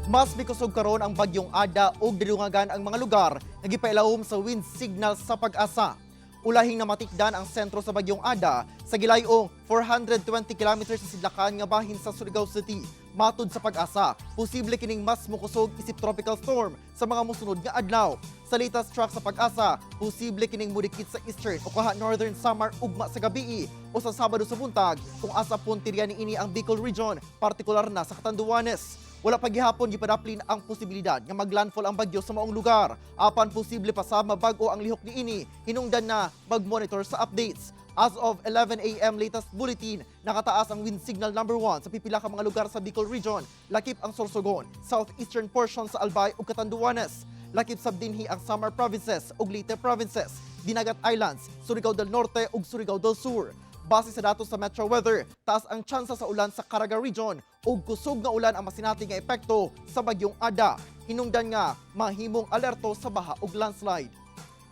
Mas mikusog karon ang bagyong Ada ug didungagan ang mga lugar nga gipailawom sa wind signal sa Pag-asa. Ulahing namatikdan ang sentro sa bagyong Ada sa gilayong 420 kilometers sa sidlakan nga bahin sa Surigao City. Matud sa Pag-asa, posible kining mas mukusog isip tropical storm sa mga mosunod nga adlaw. Sa latest track sa Pag-asa, posible kining mudikit sa eastern o kaha northern Samar ugma sa gabii o sa Sabado sa buntag kung asa puntirya niini ang Bicol Region, partikular na sa Catanduanes. Wala pa gihapon gipadaplin ang posibilidad nga maglandfall ang bagyo sa maong lugar. Apan posible pa sa mabag-o ang lihok niini, hinungdan na mag-monitor sa updates. As of 11 a.m. latest bulletin, nakataas ang wind signal number 1 sa pipila ka mga lugar sa Bicol Region, lakip ang Sorsogon, southeastern portion sa Albay ug Catanduanes. Lakip sab dinhi ang Samar Provinces ug Leyte Provinces, Dinagat Islands, Surigao del Norte ug Surigao del Sur. Base sa datos sa Metro Weather, taas ang tsansa sa ulan sa Caraga Region ug kusog nga ulan ang masinati nga epekto sa bagyong Ada. Hinungdan nga mahimong alerto sa baha ug landslide.